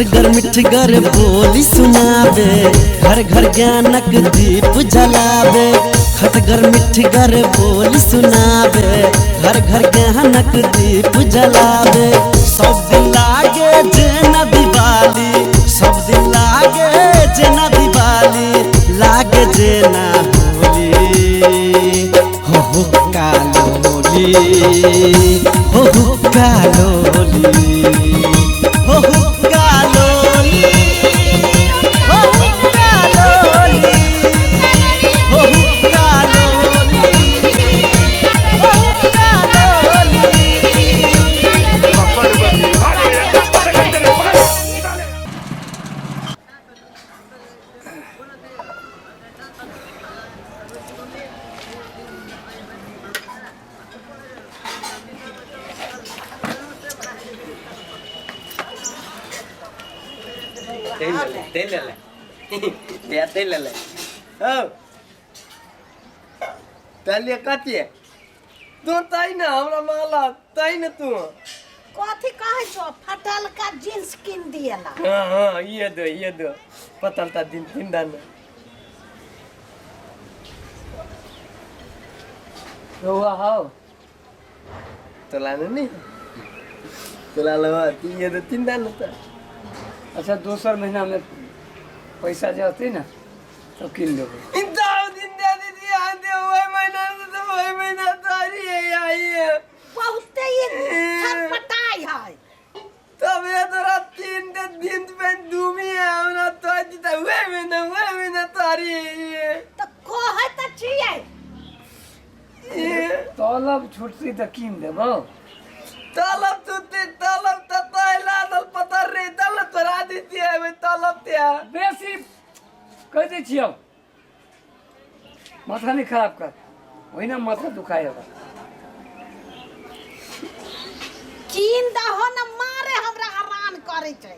खटगर मिठगर बोली सुनाबे, घर घर ज्ञानक दीप जलाबे। खटगर मिठगर बोली सुनाबे, घर घर ज्ञानक दीप जलाबे। सब दिन लागे जेना दिवाली, सब दिन लागे जेना दिवाली, लागे जेना होली। हो हो कालोली, हो हो कालोली, हो हो कालोली, हो हो कालोली, हो हो कालोली, हो हो कालोली। तेल ले ले, तेल तेल ले ले। हो तलिए कथी तू तै न हमरा माला तै न तू कथी कहै छौ? फटल का जींस किन दिएला। हाँ हाँ, ये दो ये दो पतलता दिन तीन दान रहुआ हो तो लाने नहीं तो ला लो ये दो तीन दान होता। अच्छा, दोसर महीना में पैसा जे होते ना तो किन देबो। इन दाव दिन दे दीदी आंदे वही महीना तो वही महीना तो आई है आई है। बहुते ही छटपटाई है। तब ये तोरा तीन दिन दिन पे दूमी है हमरा तो दीता वही महीना तो आई है। तऽ कहै तऽ छियै। तलब छुटती तऽ कीन देबो। तलब छुटती तलब तो तैला दल पतर रे तलब तोरा दीती है वे तलब ते बेसी कह दै छियौ, माथा नहीं खराब कर, ओहिना माथा दुखाय हमरा। कीन दहो न, मारे हमरा हरान करै छै।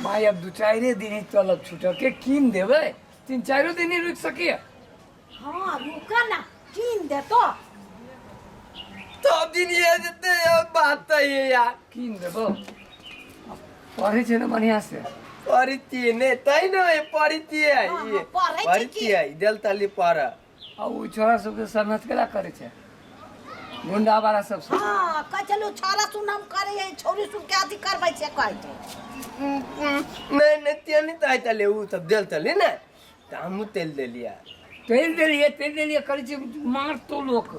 माय, अब दू चारिे दिन ही तलब छूटल के कीन देबै, तीन चारो दिन ही रुकि सकिए। हाँ रुक ना, कीन दे तो। तो दिन ये जते बात तो ये यार कीन देबो। पढ़ै छै ने बढ़िआँ से? पढ़ती ने तै ने पढ़ती है। हाँ, ये हाँ, पढ़ै छै पढ़ती की? है दिल तली पढ़। आ ओ छोरा सबके संगत केला करै छै गुंडा वाला सब से? हाँ, कहै छलू छोरा सुन हम करे है, छोरी सुन के अथी करबै छै कहै छै। नहीं नहीं ते नहीं तो तले उ सब दिल तली ने तो हमहूँ तेल देलिया। तेल देलिए तेल देलिए करै छै, मारतो लोक।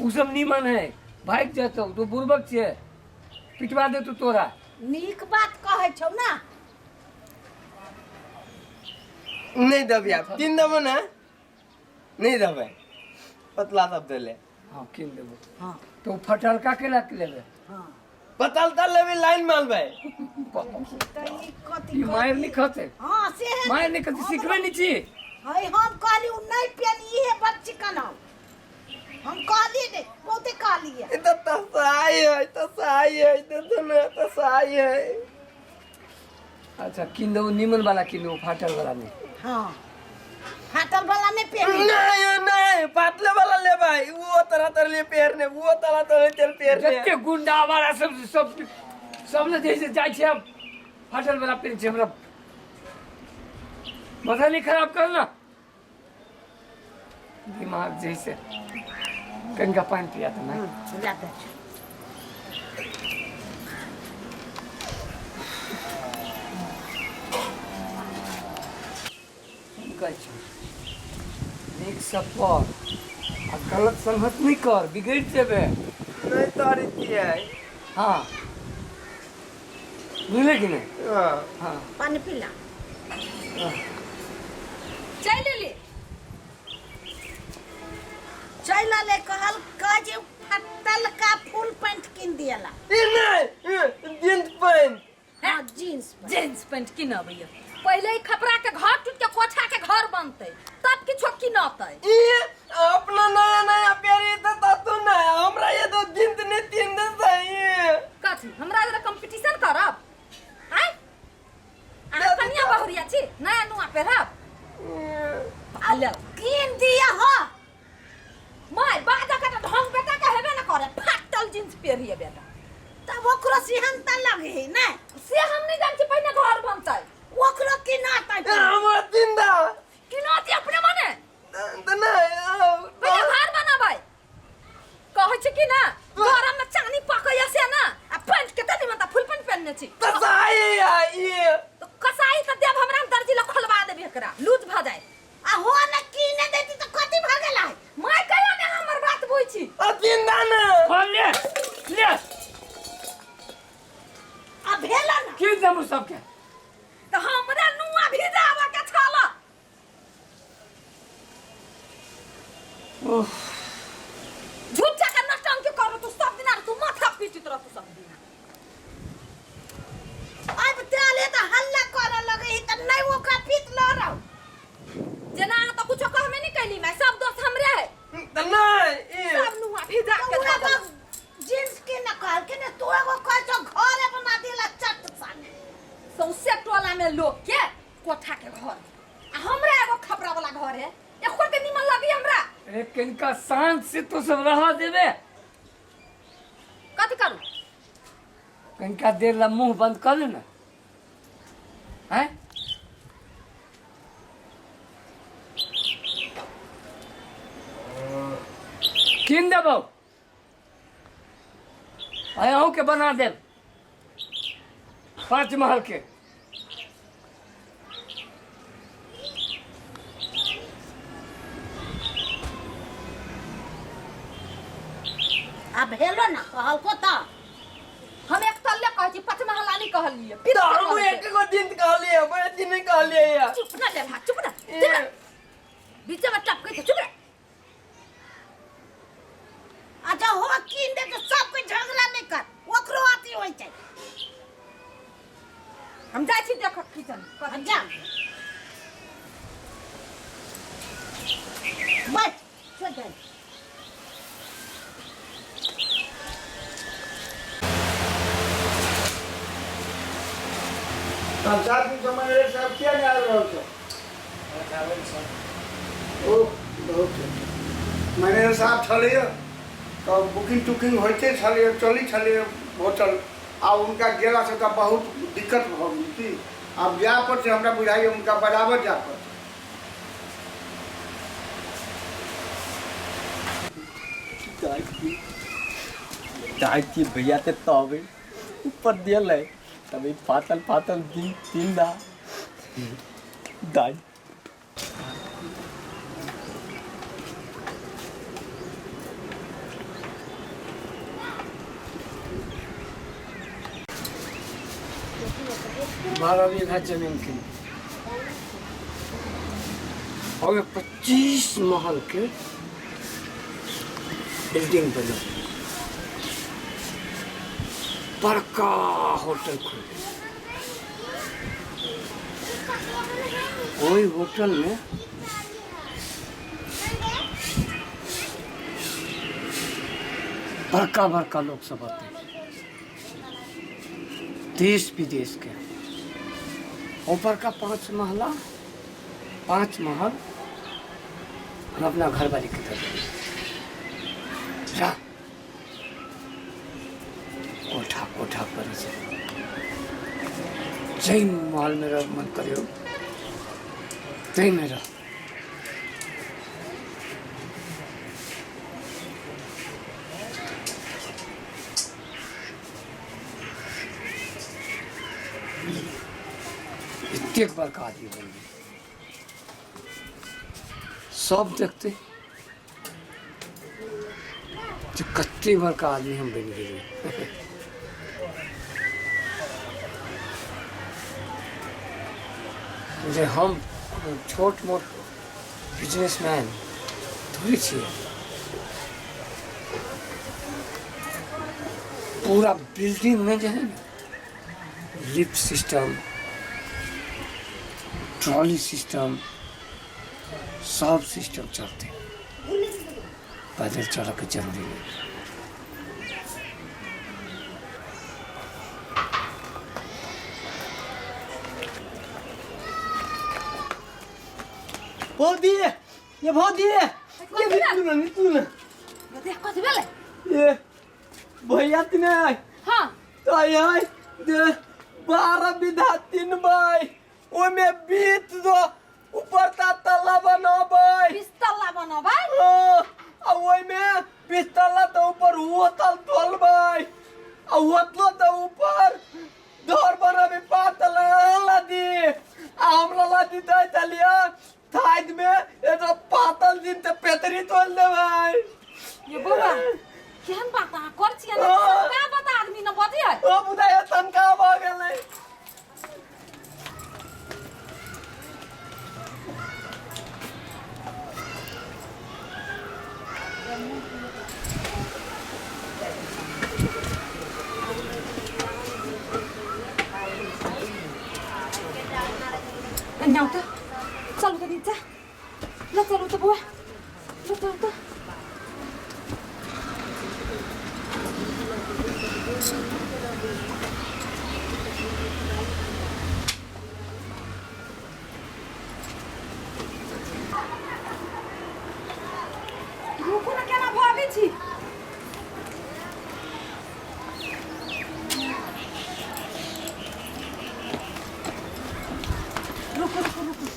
ओ सब नीमन है, भागि जेतौ तू, बुड़बक छियै, पिटवा देतौ तोरा। नीक बात कहै छौ ना। नहीं देबै आब तीन देबो ना नहीं देबै पतला सब देले। हाँ कीन देबो। हाँ। तो ओ फटलका केला के लेबै? हाँ। पतलता लेबै लाइन मारबै। तऽ ई कथी? ई मारि नहि खतै। हाँ से है। मारि नहि खतै, सिखबै नहि छी। है हम कहली उ नहीं पेली, इहे बड़ चिकन हौ। हम कहलिए ने, बहुते कहलिए। ई तो तसाई है तसाई है तो ना तसाई है। अच्छा कीन देबो, नीमन वाला कीन देबो, फाटल वाला नहि। हाँ फाटल वाला नहीं पेली। नहीं नहीं पातले वाला लेबै, वो तरह तरह ले पेरने, वो तरह तरह चल पेरने। जते गुंडा वाला सब सब सब ने जैसे जाइ छै हम फाटल वाला पेन छै। हमरा माथा नहीं खराब कर ना, दिमाग जैसे कनिका पानि पिया तऽ नहि। ला दे छी। हम कहै छी नीकसँ पढ़ आ गलत संगत नहि कर, बिगड़ि जेबै। नहीं तोरी है। हाँ बुझले कि नहि? हाँ। हाँ। पानि पीला। चलि एली। चलि अलै, कहल कहै छै फटल का फुल पैंट कीन दिएला। ई नहीं जींस पैंट। हाँ जींस पैंट। जींस पैंट किनबैया? पहिले ई खपरा के घर टूट के कोठा के घर बनतै तब किछो किनतै। ई अपना नया नया पेरी तो तू ना हमरा ये तो जींस नहीं तीन दिन सही है। कथी हमरा जरा कंपटीशन करब? आय अहाँ कनिया बहुरिया छी, नया नुआ पेरब आ कीन दिया हो। माय बाजा के तऽ ढंग बेटा के हेबे न करे, फाटल जींस पेरिए बेटा। तब ओकरो सिहनता लगे है ना। से हम नहीं जान छी, पहिने घर बनतै। ओकरो की नाता? हमरा तीन दा। किनौती अपने मने। तऽ नहि। पहिले घर बनाबै कहै छी कि ना, गरम में चानी पकैया से ना, आ पैंट कते निमन त फुल पैंट पहनने छी। कसाई या ये। तो कसाई त देब हमरा, हम दर्जी ल खोलवा देबी, एकरा लूज भ जाए। आ हो न कीने देती तऽ कथी भऽ गेलै? माय कहियो ने हमर बात बुझ छी। आ तीन दा ने। हाँ, ले ले। आ भेल ना। की देबू सबके? त हमरा नुआ भिजावा के छाला। ओह। झूठा के नटंकी करू तू सब दिना, तू माथा पीटित रह तू सब दिना। अब तेले तऽ हल्ला करऽ लगे है तऽ नहीं ओकरा पीत ल रहो। जेना अहाँ तऽ कुछो कहबे नहीं कैली मैं, सब दोस्त हमरे है। तऽ नहि ई। सब नुआ भिजा तऽ के उहे धऽ देलक। तऽ जींस के न कहल के ने, तू एगो कहै छौ घरे बना देला चट सन। सौंसे टोला में लोग के कोठा के घर आ हमरा एगो खपरा वाला घर है, एको के निमन लगी हमरा। अरे कनिका शांत से तो सब रह देबे। कथी करू? कनिका देर ला मुंह बंद कर ले ना। हैं, कीन देबौ, आय अहूँ के बना देब 5 महल के। आ भेलो ना कहलको तऽ। हम एक तल्ले कहै छी, 5 महला नहीं कहलिए। तऽ हमहूँ एक गो दिन कहलियै, बड़े दिन नहि कहलियै या। चुप ना ले चुप ना, चुप ना, बीच में टपकै छै, चुप ना। अच्छा हो कीन दे तऽ सब कोइ झगड़ा नहि कर, ओकरो अथी होइ छै। हम जाइ छी देख किचन। आ जा बैठ, छोड़ दे। तब 7 दिन मैनेजर साहब किया नहीं आबि रहल छै? ओ बहुत मैनेजर साहब छलैए तऽ बुकिंग टुकिंग होइते छलैए, चलै छलैए होटल। आ हुनका गेलासँ तऽ बहुत दिक्कत भऽ गेल। की आब जाय पड़तै? हमरा बुझाइए हुनका बराबर जाय पड़तै। जाइ छी भैया ते तबे ऊपर दियल है तब ई फाटल फाटल दिन तीन दा दाइ। 12 बीघा जमीन के और 25 महल के बिल्डिंग बनल, बड़का होटल खुल। ओहि होटल में बड़का बड़का लोग सब आते हैं देश विदेश के। ऊपर का 5 महला, 5 महल हम अपना घर वाले के दे देंगे। जा कोठा कोठा पर छै, जाहि महल में रह मन करियो ताहिमे रह। एतेक बड़का आदमी बनि गेल, सब देखते जे कते बड़का आदमी हम बनि गेलियै। जे हम छोट मोट बिजनेसमैन थोड़े छियै। पूरा बिल्डिंग में जे है ना, लिफ्ट सिस्टम, ट्रॉली सिस्टम, सब सिस्टम चलते, पैदल चलऽ के जरूरी नहीं। भौजी, ये भौजी, ये निकलू ना, निकलू ना। देख, कथी भेलै? ये भैया तिने हाँ तो यहाँ जे 12 बीघा 3 बाई ओमे बीत दो ऊपर ता तल्ला बनाबै। 20 तल्ला बनबै। हाँ, आ ओहिमे 20 तल्ला तऽ ऊपर होटल तोलबै आ होटलो तऽ ऊपर घर बनाबे 5 तल्ला अहाँ ला दी आ हमरा ला दी दै तलिया थाइद में एगो पातल दिन तऽ पेतरी तोल देबै। ये बौआ केहन बात अहाँ कर छियै ने? का बता आदमी न बजै। ओ बुझाइया तनका भऽ गेलै। एन्ने आउ त, चलू त नीचा, ल चलू त बौआ, ल चलू त। रुकू ने, केना भागै छी? रुकू रुकू रुकू।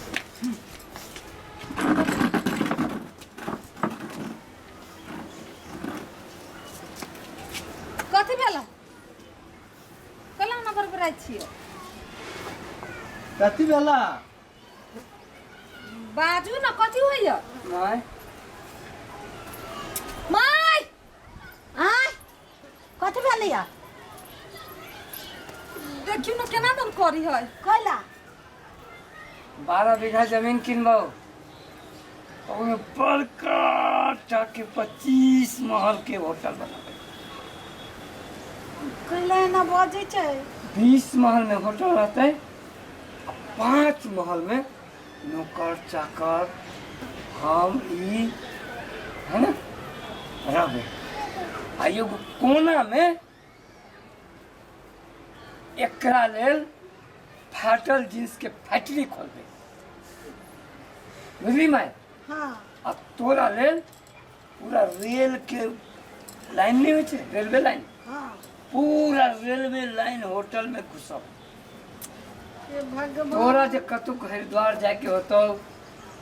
कथी भेल? केना ना बड़बड़ाइ छियै? कथी भेला? बाजू न, कथी होइया? माय माय आँय, कथी भेलैया? देखियौ न केना दन करी है। कैला? 12 बीघा जमीन किनबौ, ओहिमे बड़का टाके 25 महल के होटल बनाबै। कैला एना बजै छै? 20 महल में होटल रहतै, 5 महल में नौकर चाकर हम ई है ना रहबै, आ एगो कोना में एकरा लेल फाटल जींस के फैक्ट्री खोलबै, बुझली माय? हाँ। आ तोरा लेल पूरा रेल के लाइन नहीं होइ छै, रेलवे लाइन? हाँ। पूरा रेलवे लाइन होटल में घुसब। हे भगवान। तोरा जे कतहु हरिद्वार जायके होतौ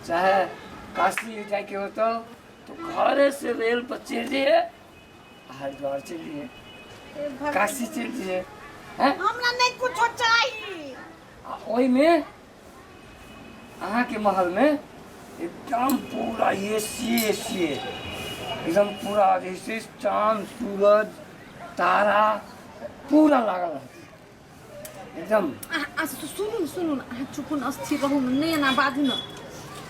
चाहे काशी जायके होतौ तो घरे से रेल पर चढ़ जइहे, हरिद्वार चलि जइहे, हे भगवान। काशी चलि जइहे, हैं? हमरा नहीं कुछो चाहिए। आ ओहिमे अहाँके महलमे एकदम पूरा एसी एसी एकदम पूरा जे छै चाँद सूरज तारा पूरा लागल रहतै एकदम। अहाँ सुनू न, सुनू न, अहाँ चुप न, स्थिर रहू न, नहि एना बाजू न।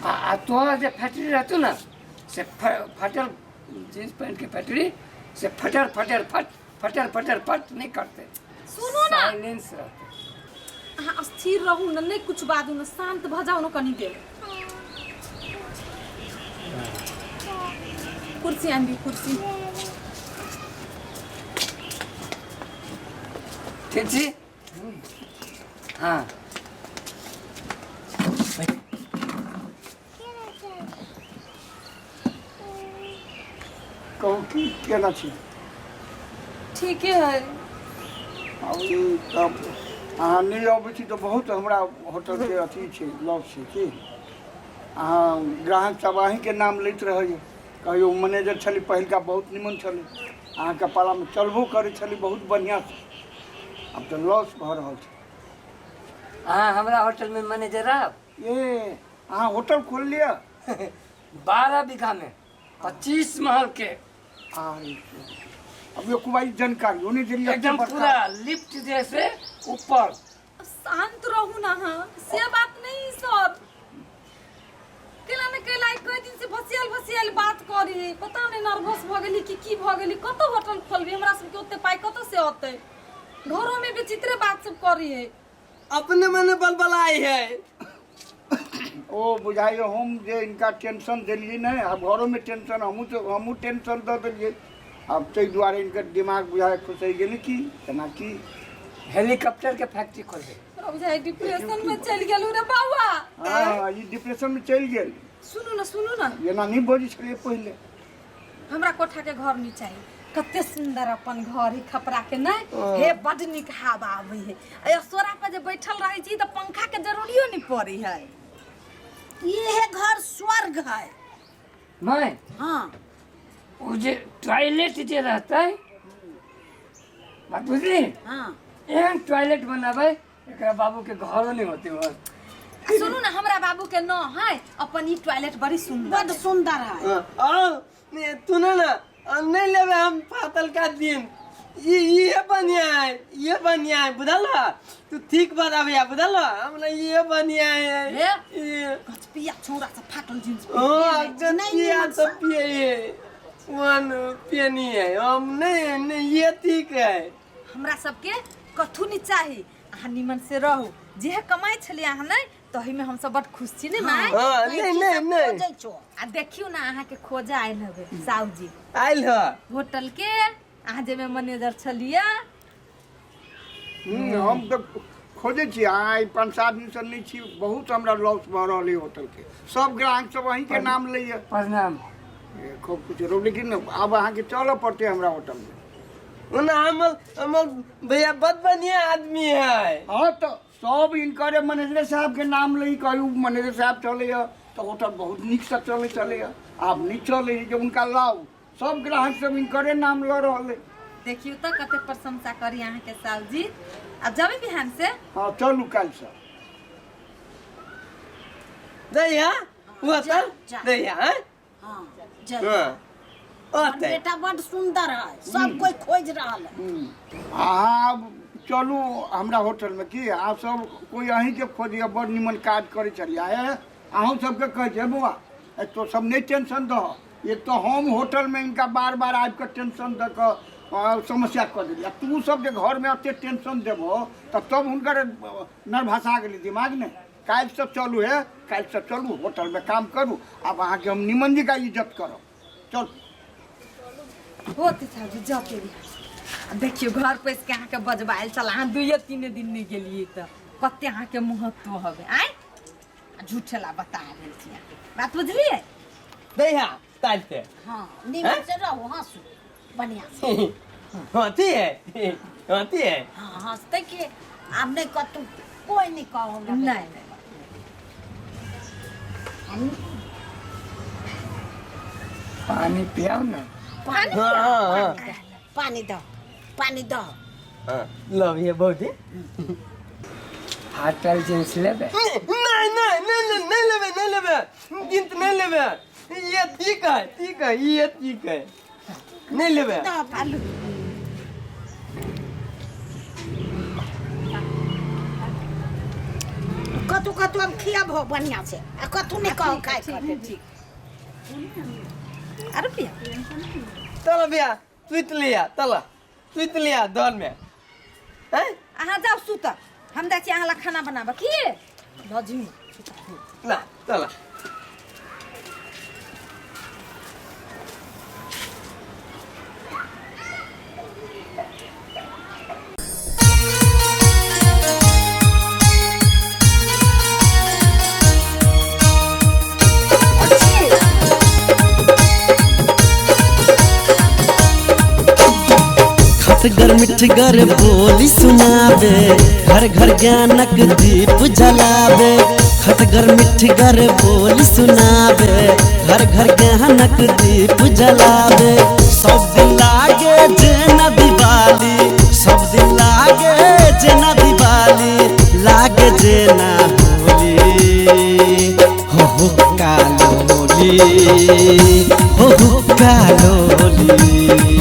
आ तोरा जे फैक्ट्री रहतौ ने से फटल जींस पैंट के फैक्ट्री से फटर फटर फट फटर फटर फट नहीं करते। सुनू न। साइलेंस रहते। अहाँ स्थिर रहू न, नहि कुछ बाजू न, शांत भऽ जाउ न कनी देर। कुर्सी आनि दियौ, कुर्सी। ठीक छी? हाँ। कहू की केना छी? ठीके है। आ ई तब अहाँ नहि अबै छी तऽ बहुत हमरा होटलके अथी छै, लॉस छै की। अहाँ ग्राहक सब अहीँके नाम लैत रहैए, कहियो मैनेजर छली पहिलका बहुत निमन छलै, अहाँके पालामे चलबो करै छलै बहुत बढ़िआँसँ, आब तऽ लॉस भऽ रहल छै। अहाँ हमरा होटल में मैनेजर रहब? ए अहाँ होटल खोल लिअ? 12 बीघा में 25 महल के। अरे अब ये कुबाई जानकारी होने देलियै एकदम पूरा लिफ्ट जैसे ऊपर। शांत रहू ना अहाँ, से बात नहीं सर। केला ने केला कई दिन से भसियल भसियल बात करी, पता नहीं नर्वस भऽ गेली कि की भऽ गेली। कतौ होटल खोलबी? हमरा सबके ओते पाइ कतौ से औतै? घरो में विचित्रे बात सब करी है। अपने मने बलबलाई है। ओ बुझाइए हम जे इनका टेंशन देलियै नहि, आब घरोमे टेंशन हमहूँ तऽ हमहूँ टेंशन दऽ देलियै, आब ताहि दुआरे इनकर दिमाग बुझाइ खुसरि गेलै की केना की। हेलीकॉप्टर के फैक्ट्री खोलबै। हमरा बुझाइ डिप्रेशन में चलि गेलहुँ रे बाबा। हँ, ई डिप्रेशन मे चलि गेल। सुनू न, सुनू न, एना नहि बजै छलियै पहिले। हमरा कोठा के घर नहीं चाहिए, कते सुंदर अपन घर है खपरा के नहीं हे बड नीक हवा आबै है। आ असोरा पर जे बैठल रहै छी तऽ पंखा के जरूरियो नहीं पड़ै है। ये घर स्वर्ग है। मैं हाँ वो जे टॉयलेट जे रहते बात बुझली? हाँ एहन टॉयलेट बनाबै एकरा बाबू के घरो नहीं होते बस। सुनू ना हमरा बाबू के न है अपन ई टॉयलेट बड़ी सुंदर बड सुंदर है। आ तू ना ना नहीं लेबे हम फातल का दिन ये बढ़िया है ये बढ़िया है बुझल। तू ठीक बताबे बुझल हमरा ये बढ़िया है। हे गचपिया छोरा से फाटल जींस ओ गचपिया तो पिए वन पिए नहीं है हम नहीं नहीं ये ठीक है। हमरा सबके कथू नहीं चाही अहाँ निमन से रहू जे कमाई छलिए अहाँ नहीं तही में हम सब बड खुश छी ने माय। हां नहीं नहीं नहीं आ देखियो ना अहाँ के खोजा आयल हवे साहु जी आयल ह होटल के अहाँ जे में मैनेजर छलिए। हम तो खोजे छी आइ 5-7 दिन से नहीं छी बहुत हमरा लॉस भऽ रहल है होटल के सब ग्राहक सब अहीं के नाम लैया। प्रणाम खूब कुछ रो लेकिन अब अहाँ के चलऽ पड़तै हमरा होटल में। ओना हमर हमर भैया बड बढ़िया आदमी है। हाँ तो सब इनकर मैनेजर साहब के नाम लई कहू मैनेजर साहब चले तो होटल बहुत नीक से चले चले आब नहीं चले जे उनका लाओ सब ग्राहक सब इनकरे नाम ल रहल है। देखियो तो कते प्रशंसा करी अहाँ के साहु जी। अब जाबे बिहान से? हाँ चलू काल्हि से दैया होटल दैया। हाँ जय बेटा बड सुंदर है सब कोई खोज रहा है। अहाँ चलू हमरा होटल में की आप सब कोई अहीं के खोजिए बड़ निमन काज करे चलिए अहूँ सबके कहै छै बौआ तो सब नहीं टेंशन दह एक तो हम होटल में इनका बार बार आबि कऽ टेंशन दऽ कऽ समस्या कऽ देलियै तू सब जे घरमे एते टेंशन देबहो तऽ तब हुनकर नर्भसा गेलै दिमाग ने। काल्हि से चलू हे काल्हि से चलू होटल में काम करू आब अहाँके हम निमन जी का इज्जत करब चल होते साहु जी जाते रही। देखियो घर पैस के अहाँके बजबायल चल अहाँ 2-3 दिन नहीं गेलिए तऽ कते अहाँके महत्व हवे आय झूठेला बता गेल छी बात बुझलिए? दैया काल्हि से हाँ निमन से रहू हंसू बढ़िया से। हंसी है हंसी है। हाँ हंसते के आब नहीं कतू कोई नहीं कहो हमरा नहीं नहीं पानी पियाओ ना। पानी हाँ पानी दो पानी दो। हाँ लव ये बहुत ही फाटल जींस लेबे? नहीं नहीं नहीं नहीं लेबे नहीं लेबे जींस नहीं लेबे ये ठीक है ये ठीक है नहीं लेबे। आलू कतू कतू हम खियाबो बढ़िया से आ कतू नहीं कहो खाए ठीक। अरे पिया चलो भैया सुत लिया चलो सुत लिया दौड़ में हैं अहाँ जाओ सुत हम जाइ छी अहाँ ला खाना बनाबऽ की लजमी ना चलो खटगर मिठगर बोली सुनाबे घर घर ज्ञानक दीप जलाबे खटगर मिठगर बोली सुनाबे घर घर ज्ञानक दीप जलाबे सब दिन लागे जेना दिवाली सब दिन लागे जेना दिवाली लागे जेना होली हो कालोली हो कालोली।